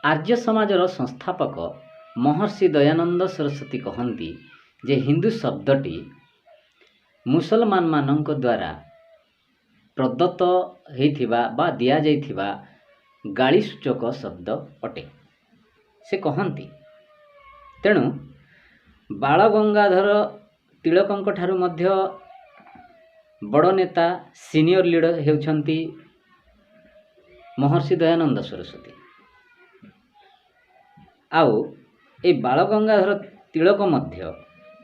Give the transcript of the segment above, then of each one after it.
ଆର୍ଯ୍ୟ ସମାଜର ସଂସ୍ଥାପକ ମହର୍ଷି ଦୟାନନ୍ଦ ସରସ୍ୱତୀ କହନ୍ତି ଯେ ହିନ୍ଦୁ ଶବ୍ଦଟି ମୁସଲମାନମାନଙ୍କ ଦ୍ୱାରା ପ୍ରଦତ୍ତ ହେଇଥିବା ବା ଦିଆଯାଇଥିବା ଗାଳି ସୂଚକ ଶବ୍ଦ ଅଟେ, ସେ କହନ୍ତି। ତେଣୁ ବାଳ ଗଙ୍ଗାଧର ତିଳକଙ୍କ ଠାରୁ ମଧ୍ୟ ବଡ଼ ନେତା, ସିନିୟର ଲିଡ଼ର ହେଉଛନ୍ତି ମହର୍ଷି ଦୟାନନ୍ଦ ସରସ୍ୱତୀ। ଆଉ ଏଇ ବାଳ ଗଙ୍ଗାଧର ତିଳକ ମଧ୍ୟ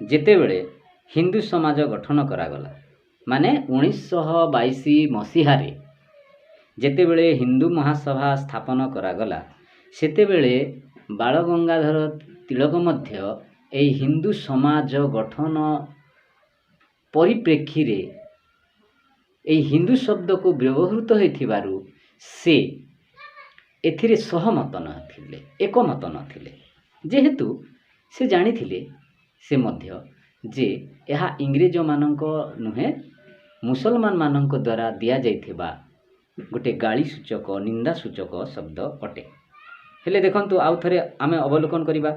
ଯେତେବେଳେ ହିନ୍ଦୁ ସମାଜ ଗଠନ କରାଗଲା, ମାନେ 1922 ମସିହାରେ ଯେତେବେଳେ ହିନ୍ଦୁ ମହାସଭା ସ୍ଥାପନ କରାଗଲା, ସେତେବେଳେ ବାଳ ଗଙ୍ଗାଧର ତିଳକ ମଧ୍ୟ ଏଇ ହିନ୍ଦୁ ସମାଜ ଗଠନ ପରିପ୍ରେକ୍ଷୀରେ ଏଇ ହିନ୍ଦୁ ଶବ୍ଦକୁ ବ୍ୟବହୃତ ହୋଇଥିବାରୁ ସେ ଏଥିରେ ସହମତ ନଥିଲେ, ଏକମତ ନଥିଲେ। ଯେହେତୁ ସେ ଜାଣିଥିଲେ ସେ ମଧ୍ୟ ଯେ ଏହା ଇଂରେଜମାନଙ୍କ ନୁହେଁ, ମୁସଲମାନମାନଙ୍କ ଦ୍ୱାରା ଦିଆଯାଇଥିବା ଗୋଟେ ଗାଳି ସୂଚକ, ନିନ୍ଦା ସୂଚକ ଶବ୍ଦ ଅଟେ। ହେଲେ ଦେଖନ୍ତୁ, ଆଉ ଥରେ ଆମେ ଅବଲୋକନ କରିବା।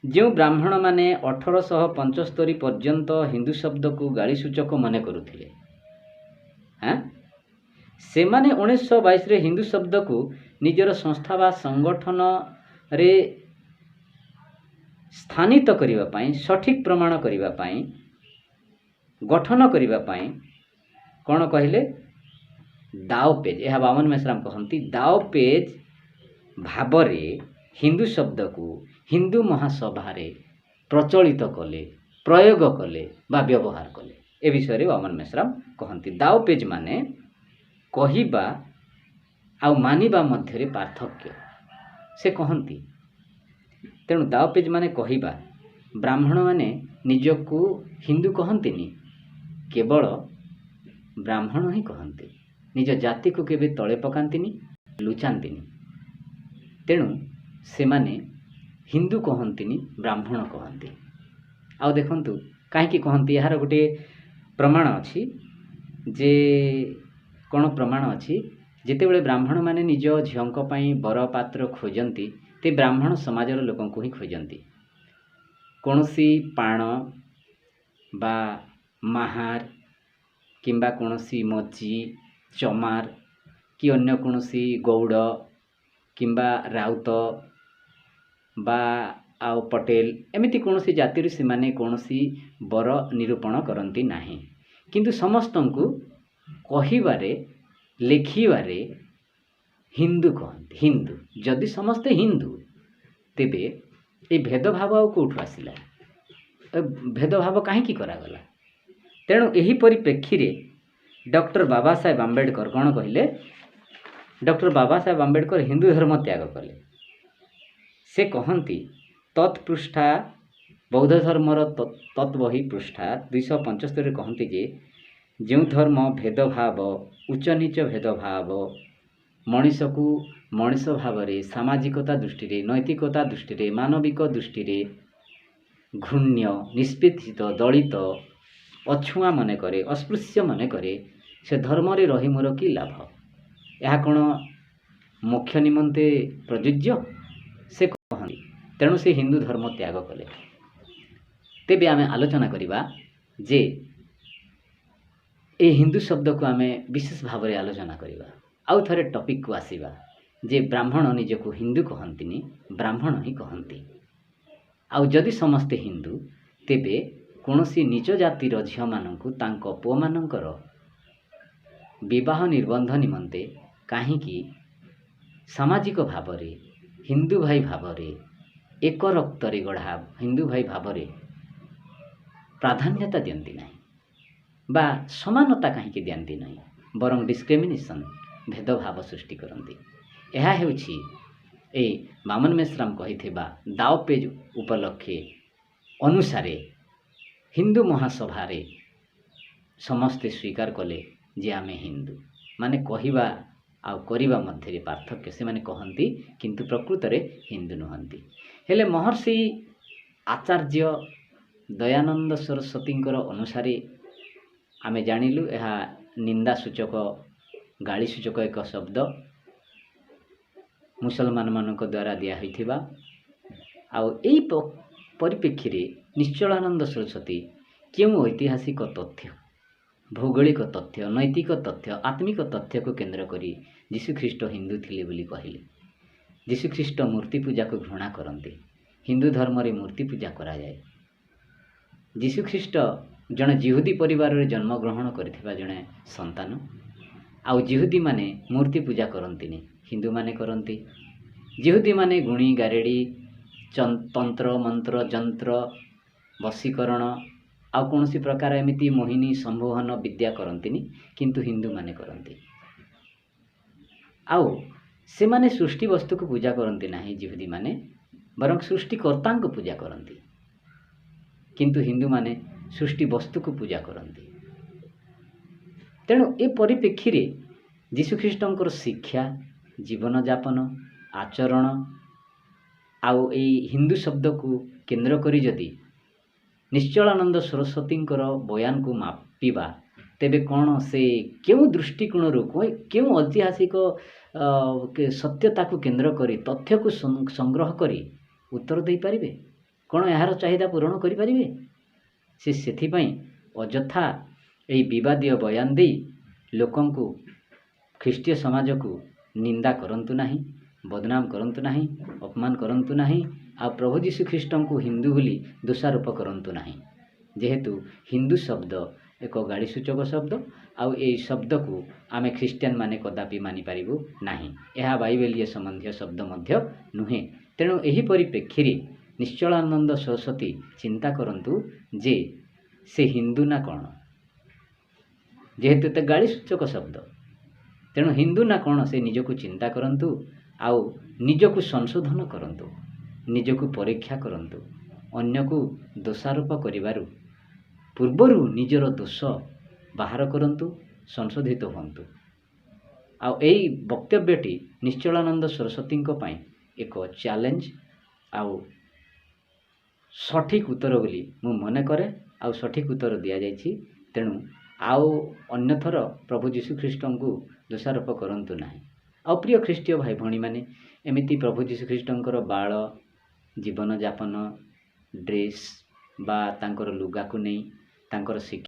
ଯେଉଁ ବ୍ରାହ୍ମଣମାନେ 1875 ପର୍ଯ୍ୟନ୍ତ ହିନ୍ଦୁ ଶବ୍ଦକୁ ଗାଳି ସୂଚକ ମନେ କରୁଥିଲେ, ସେମାନେ 1922ରେ ହିନ୍ଦୁ ଶବ୍ଦକୁ ନିଜର ସଂସ୍ଥା ବା ସଂଗଠନରେ ସ୍ଥାନିତ କରିବା ପାଇଁ, ସଠିକ୍ ପ୍ରମାଣ କରିବା ପାଇଁ, ଗଠନ କରିବା ପାଇଁ କ'ଣ କହିଲେ? ଦାଓ ପେଜ୍। ଏହା ବାମନ ମେଶ୍ରାମ କହନ୍ତି, ଦାଓ ପେଜ୍ ଭାବରେ ହିନ୍ଦୁ ଶବ୍ଦକୁ ହିନ୍ଦୁ ମହାସଭାରେ ପ୍ରଚଳିତ କଲେ, ପ୍ରୟୋଗ କଲେ ବା ବ୍ୟବହାର କଲେ। ଏ ବିଷୟରେ ବାମନ ମେଶ୍ରାମ କହନ୍ତି, ଦାଓ ପେଜ୍ ମାନେ କହିବା ଆଉ ମାନିବା ମଧ୍ୟରେ ପାର୍ଥକ୍ୟ, ସେ କହନ୍ତି। ତେଣୁ ଦାଓ ପେଜ୍ ମାନେ କହିବା। ବ୍ରାହ୍ମଣମାନେ ନିଜକୁ ହିନ୍ଦୁ କହନ୍ତିନି, କେବଳ ବ୍ରାହ୍ମଣ ହିଁ କହନ୍ତି। ନିଜ ଜାତିକୁ କେବେ ତଳେ ପକାନ୍ତିନି, ଲୁଚାନ୍ତିନି। ତେଣୁ ସେମାନେ ହିନ୍ଦୁ କହନ୍ତିନି, ବ୍ରାହ୍ମଣ କହନ୍ତି। ଆଉ ଦେଖନ୍ତୁ କାହିଁକି କହନ୍ତି, ଏହାର ଗୋଟିଏ ପ୍ରମାଣ ଅଛି ଯେ, କ'ଣ ପ୍ରମାଣ ଅଛି? ଯେତେବେଳେ ବ୍ରାହ୍ମଣମାନେ ନିଜ ଝିଅଙ୍କ ପାଇଁ ବର ପାତ୍ର ଖୋଜନ୍ତି, ତେ ବ୍ରାହ୍ମଣ ସମାଜର ଲୋକଙ୍କୁ ହିଁ ଖୋଜନ୍ତି। କୌଣସି ପାଣ ବା ମାହାର କିମ୍ବା କୌଣସି ମୋଚି, ଚମାର କି ଅନ୍ୟ କୌଣସି ଗଉଡ଼ କିମ୍ବା ରାଉତ ବା ଆଉ ପଟେଲ, ଏମିତି କୌଣସି ଜାତିରୁ ସେମାନେ କୌଣସି ବର ନିରୂପଣ କରନ୍ତି ନାହିଁ। କିନ୍ତୁ ସମସ୍ତଙ୍କୁ କହିବାରେ, ଲେଖିବାରେ ହିନ୍ଦୁ କହନ୍ତି, ହିନ୍ଦୁ। ଯଦି ସମସ୍ତେ ହିନ୍ଦୁ, ତେବେ ଏ ଭେଦଭାବ ଆଉ କେଉଁଠୁ ଆସିଲା? ଏ ଭେଦଭାବ କାହିଁକି କରାଗଲା? ତେଣୁ ଏହି ପରିପ୍ରେକ୍ଷୀରେ ଡକ୍ଟର ବାବା ସାହେବ ଆମ୍ବେଦକର କ'ଣ କହିଲେ? ଡକ୍ଟର ବାବା ସାହେବ ଆମ୍ବେଦକର ହିନ୍ଦୁ ଧର୍ମ ତ୍ୟାଗ କଲେ। ସେ କହନ୍ତି, ତତ୍ପୃଷ୍ଠା ବୌଦ୍ଧ ଧର୍ମର ତତ୍ବହି ପୃଷ୍ଠା 275ରେ କହନ୍ତି ଯେ ଯେଉଁ ଧର୍ମ ଭେଦଭାବ, ଉଚ୍ଚ ନୀଚ ଭେଦଭାବ, ମଣିଷକୁ ମଣିଷ ଭାବରେ ସାମାଜିକତା ଦୃଷ୍ଟିରେ, ନୈତିକତା ଦୃଷ୍ଟିରେ, ମାନବିକ ଦୃଷ୍ଟିରେ ଘୃଣ୍ୟ, ନିଷ୍ପେସିତ, ଦଳିତ, ଅଛୁଆଁ ମନେ କରେ, ଅସ୍ପୃଶ୍ୟ ମନେ କରେ, ସେ ଧର୍ମରେ ରହି ମୋର କି ଲାଭ? ଏହା କ'ଣ ମୋକ୍ଷ ନିମନ୍ତେ ପ୍ରଯୁଜ୍ୟ? ସେ କହନ୍ତି। ତେଣୁ ସେ ହିନ୍ଦୁ ଧର୍ମ ତ୍ୟାଗ କଲେ। ତେବେ ଆମେ ଆଲୋଚନା କରିବା ଯେ ଏହି ହିନ୍ଦୁ ଶବ୍ଦକୁ ଆମେ ବିଶେଷ ଭାବରେ ଆଲୋଚନା କରିବା। ଆଉ ଥରେ ଟପିକକୁ ଆସିବା ଯେ ବ୍ରାହ୍ମଣ ନିଜକୁ ହିନ୍ଦୁ କହନ୍ତିନି, ବ୍ରାହ୍ମଣ ହିଁ କହନ୍ତି। ଆଉ ଯଦି ସମସ୍ତେ ହିନ୍ଦୁ, ତେବେ କୌଣସି ନୀଚ ଜାତିର ଝିଅମାନଙ୍କୁ ତାଙ୍କ ପୁଅମାନଙ୍କର ବିବାହ ନିର୍ବନ୍ଧ ନିମନ୍ତେ କାହିଁକି ସାମାଜିକ ଭାବରେ, ହିନ୍ଦୁ ଭାଇ ଭାବରେ, ଏକ ରକ୍ତରେ ଗଢ଼ା ହିନ୍ଦୁ ଭାଇ ଭାବରେ ପ୍ରାଧାନ୍ୟତା ଦିଅନ୍ତି ନାହିଁ ବା ସମାନତା କାହିଁକି ଦିଅନ୍ତି ନାହିଁ, ବରଂ ଡିସ୍କ୍ରିମିନେସନ୍, ଭେଦଭାବ ସୃଷ୍ଟି କରନ୍ତି? ଏହା ହେଉଛି ଏଇ ବାମନ ମେଶ୍ରାମ କହିଥିବା ଦାଓ ପେଜ୍ ଉପଲକ୍ଷେ ଅନୁସାରେ ହିନ୍ଦୁ ମହାସଭାରେ ସମସ୍ତେ ସ୍ୱୀକାର କଲେ ଯେ ଆମେ ହିନ୍ଦୁ। ମାନେ କହିବା ଆଉ କରିବା ମଧ୍ୟରେ ପାର୍ଥକ୍ୟ। ସେମାନେ କହନ୍ତି, କିନ୍ତୁ ପ୍ରକୃତରେ ହିନ୍ଦୁ ନୁହନ୍ତି। ହେଲେ ମହର୍ଷି ଆଚାର୍ଯ୍ୟ ଦୟାନନ୍ଦ ସରସ୍ୱତୀଙ୍କର ଅନୁସାରେ ଆମେ ଜାଣିଲୁ ଏହା ନିନ୍ଦା ସୂଚକ, ଗାଳି ସୂଚକ ଏକ ଶବ୍ଦ। ମୁସଲମାନମାନଙ୍କ ଦ୍ୱାରା ଦିଆହୋଇଥିବା। ଆଉ ଏଇ ପରିପ୍ରେକ୍ଷୀରେ ନିଶ୍ଚଳାନନ୍ଦ ସରସ୍ୱତୀ କେଉଁ ଐତିହାସିକ ତଥ୍ୟ, ଭୌଗୋଳିକ ତଥ୍ୟ, ନୈତିକ ତଥ୍ୟ, ଆତ୍ମିକ ତଥ୍ୟକୁ କେନ୍ଦ୍ର କରି ଯୀଶୁଖ୍ରୀଷ୍ଟ ହିନ୍ଦୁ ଥିଲେ ବୋଲି କହିଲେ? ଯୀଶୁଖ୍ରୀଷ୍ଟ ମୂର୍ତ୍ତି ପୂଜାକୁ ଘୃଣା କରନ୍ତି। ହିନ୍ଦୁ ଧର୍ମରେ ମୂର୍ତ୍ତି ପୂଜା କରାଯାଏ। ଯୀଶୁଖ୍ରୀଷ୍ଟ ଜଣେ ଜିହୁଦୀ ପରିବାରରେ ଜନ୍ମଗ୍ରହଣ କରିଥିବା ଜଣେ ସନ୍ତାନ, ଆଉ ଜିହୁଦୀମାନେ ମୂର୍ତ୍ତି ପୂଜା କରନ୍ତିନି, ହିନ୍ଦୁମାନେ କରନ୍ତି। ଜିହୁଦୀମାନେ ଗୁଣି ଗାରେଡ଼ି, ତନ୍ତ୍ର ମନ୍ତ୍ର, ଯନ୍ତ୍ର, ବଶୀକରଣ ଆଉ କୌଣସି ପ୍ରକାର ଏମିତି ମୋହିନୀ ସମ୍ମୋହନ ବିଦ୍ୟା କରନ୍ତିନି, କିନ୍ତୁ ହିନ୍ଦୁମାନେ କରନ୍ତି। ଆଉ ସେମାନେ ସୃଷ୍ଟି ବସ୍ତୁକୁ ପୂଜା କରନ୍ତି ନାହିଁ ଜିହୁଦୀମାନେ, ବରଂ ସୃଷ୍ଟିକର୍ତ୍ତାଙ୍କୁ ପୂଜା କରନ୍ତି। କିନ୍ତୁ ହିନ୍ଦୁମାନେ ସୃଷ୍ଟି ବସ୍ତୁକୁ ପୂଜା କରନ୍ତି। ତେଣୁ ଏ ପରିପ୍ରେକ୍ଷୀରେ ଯୀଶୁଖ୍ରୀଷ୍ଟଙ୍କର ଶିକ୍ଷା, ଜୀବନଯାପନ, ଆଚରଣ ଆଉ ଏଇ ହିନ୍ଦୁ ଶବ୍ଦକୁ କେନ୍ଦ୍ର କରି ଯଦି ନିଶ୍ଚଳାନନ୍ଦ ସରସ୍ୱତୀଙ୍କର ବୟାନକୁ ମାପିବା, ତେବେ କ'ଣ ସେ କେଉଁ ଦୃଷ୍ଟିକୋଣରୁ, କେଉଁ ଐତିହାସିକ ସତ୍ୟତାକୁ କେନ୍ଦ୍ର କରି ତଥ୍ୟକୁ ସଂଗ୍ରହ କରି ଉତ୍ତର ଦେଇପାରିବେ? କ'ଣ ଏହାର ଚାହିଦା ପୂରଣ କରିପାରିବେ ସେ? ସେଥିପାଇଁ ଅଯଥା ଏହି ବିବାଦୀୟ ବୟାନ ଦେଇ ଲୋକଙ୍କୁ, ଖ୍ରୀଷ୍ଟୀୟ ସମାଜକୁ ନିନ୍ଦା କରନ୍ତୁ ନାହିଁ, ବଦନାମ କରନ୍ତୁ ନାହିଁ, ଅପମାନ କରନ୍ତୁ ନାହିଁ, ଆଉ ପ୍ରଭୁ ଯୀଶୁ ଖ୍ରୀଷ୍ଟଙ୍କୁ ହିନ୍ଦୁ ବୋଲି ଦୋଷାରୋପ କରନ୍ତୁ ନାହିଁ। ଯେହେତୁ ହିନ୍ଦୁ ଶବ୍ଦ ଏକ ଗାଳି ସୂଚକ ଶବ୍ଦ, ଆଉ ଏଇ ଶବ୍ଦକୁ ଆମେ ଖ୍ରୀଷ୍ଟିଆନ ମାନେ କଦାପି ମାନିପାରିବୁ ନାହିଁ। ଏହା ବାଇବେଲୀୟ ସମ୍ବନ୍ଧୀୟ ଶବ୍ଦ ମଧ୍ୟ ନୁହେଁ। ତେଣୁ ଏହି ପରିପ୍ରେକ୍ଷୀରେ ନିଶ୍ଚଳାନନ୍ଦ ସରସ୍ୱତୀ ଚିନ୍ତା କରନ୍ତୁ ଯେ ସେ ହିନ୍ଦୁ ନା କ'ଣ। ଯେହେତୁ ଏତେ ଗାଳି ସୂଚକ ଶବ୍ଦ, ତେଣୁ ହିନ୍ଦୁ ନା କ'ଣ ସେ ନିଜକୁ ଚିନ୍ତା କରନ୍ତୁ, ଆଉ ନିଜକୁ ସଂଶୋଧନ କରନ୍ତୁ, ନିଜକୁ ପରୀକ୍ଷା କରନ୍ତୁ। ଅନ୍ୟକୁ ଦୋଷାରୋପ କରିବାରୁ ପୂର୍ବରୁ ନିଜର ଦୋଷ ବାହାର କରନ୍ତୁ, ସଂଶୋଧିତ ହୁଅନ୍ତୁ। ଆଉ ଏଇ ବକ୍ତବ୍ୟଟି ନିଶ୍ଚଳାନନ୍ଦ ସରସ୍ୱତୀଙ୍କ ପାଇଁ ଏକ ଚ୍ୟାଲେଞ୍ଜ ଆଉ ସଠିକ୍ ଉତ୍ତର ବୋଲି ମୁଁ ମନେ କରେ, ଆଉ ସଠିକ୍ ଉତ୍ତର ଦିଆଯାଇଛି। ତେଣୁ ଆଉ ଅନ୍ୟଥର ପ୍ରଭୁ ଯୀଶୁଖ୍ରୀଷ୍ଟଙ୍କୁ ଦୋଷାରୋପ କରନ୍ତୁ ନାହିଁ। ଆଉ ପ୍ରିୟ ଖ୍ରୀଷ୍ଟୀୟ ଭାଇ ଭଉଣୀମାନେ, ଏମିତି ପ୍ରଭୁ ଯୀଶୁଖ୍ରୀଷ୍ଟଙ୍କର ବାଳ, ଜୀବନଯାପନ, ଡ୍ରେସ୍ ବା ତାଙ୍କର ଲୁଗାକୁ ନେଇ ତାଙ୍କର ଶିକ୍ଷା